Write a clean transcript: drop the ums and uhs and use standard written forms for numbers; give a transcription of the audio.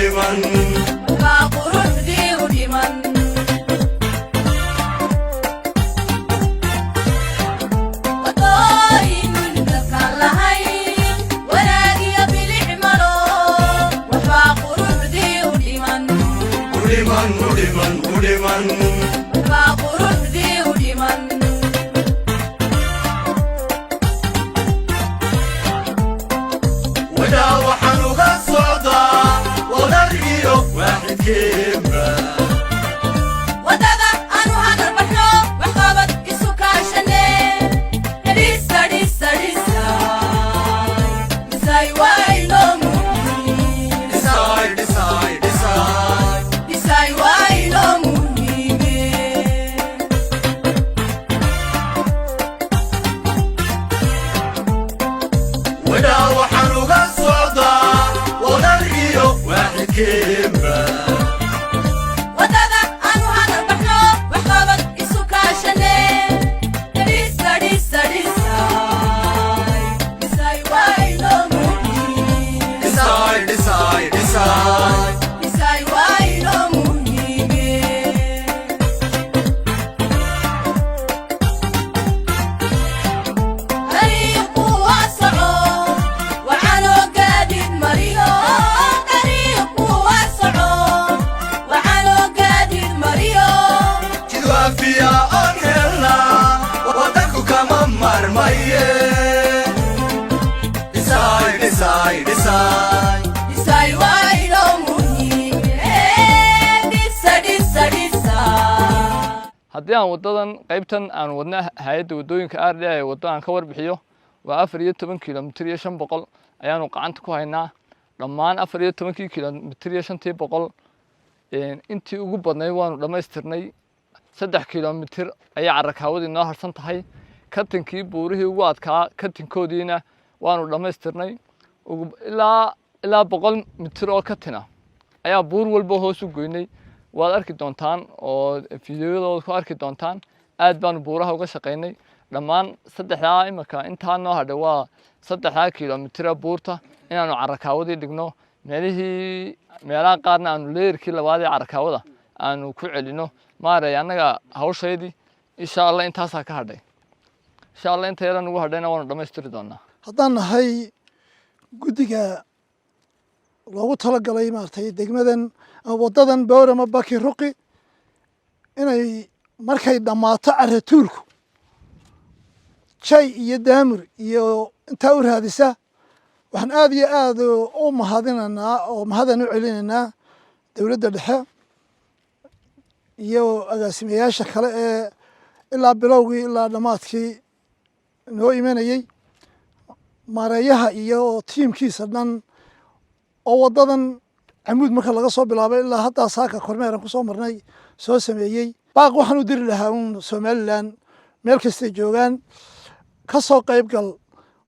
Dhiman. Waxbaa quruxdii u dhiman. Wadooyin dadkaan lahayn wanaagiyo bilic malo. Waxbaa quruxdii u dhiman. U dhiman, u dhiman, u dhiman. Waxbaa quruxdii u dhiman. Wadaa waxaan uga socdaa wadar iyo waaxidkeenba. Waddada aanu hadal baxno, waxqabad isu kaashane. Dhisa, dhisa, dhisay, dhisay waa inoo muhiim. Dhisay, dhisay, dhisay. Dhisay waa inoo muhiime. Wadaa waxaan uga socdaa wadar iyo waaxidkeenba. Waddada aanu hadal baxno, waxqabad isu kaashane. Dhisa, dhisa, dhisay, dhisay waa inoo muhiim. Dhisay, dhisay, dhisay. Dhisay waa inoo muhiime. Dariiqu waa soco, waxaanoo gaadiid mariyo. Dariiqu waa soco, waxaanoo gaadiid mariyo. Jidwaafiya oon helnaa wadanku kama marmaye. Dhisay, dhisay, dhisay. Dhisay waa inoo muhiime. Dhisa, dhisa, dhisa. Haddii aan waddadan qaybtan aan wadna hay-adda waddooyinka RDA ee waddo aan ka warbixiyo, waa 14 kilomitir iyo 500 ayaanu gacanta ku haynaa. Dhammaan 14-kii kilomitir iyo 500-tii intii ugu badnayd waanu dhammaystirnay. 3 kilomitir ayaa carrakaawadii noo harsan tahay. Katinkii buurihii ugu adkaa katinkoodiina waanu dhammaystirnay. Ilaa 100 mitir oo katina ayaa buur walba hoos u goynay. Waad arki doontaan oo fiidiyoyadooda ku arki doontaan. Aad baanu buuraha uga shaqaynay. Dhammaan saddexdaa imika intaa noo hadhay waa 3-daa kilomitira buurta inaanu carrakaawadii dhigno, meelihii meelaha qaarna aanu leerkii labaad ee carrakaawada aanu ku celino. Maarey annaga hawshaydii insha Allah intaasaa ka hadhay. Insha Allah inta yaran ugu hadhayna waanu dhammaystiri doonaa. Haddaan nahay guddiga loogu talagalay maaragtay degmadan ama waddadan Boorama Baki Ruqi inay markay dhammaato caratuurku jay iyo daamur iyo intaa u raadisa, waxaan aad iyo aad u mahadinaynaa oo mahadan u celinaynaa dowladda dhexe iyo agaasimayaasha kale ee ilaa bilowgii ilaa dhammaadkii noo imanayey, maareeyaha iyo tiimkiisa dhan oo waddadan Camuud marka laga soo bilaabay ilaa haddaa saaka kormeeran ku soo marnay soo sameeyey. Baaq waxaan u diri lahaa uun Somaliland meel kastay joogaan ka soo qayb gal.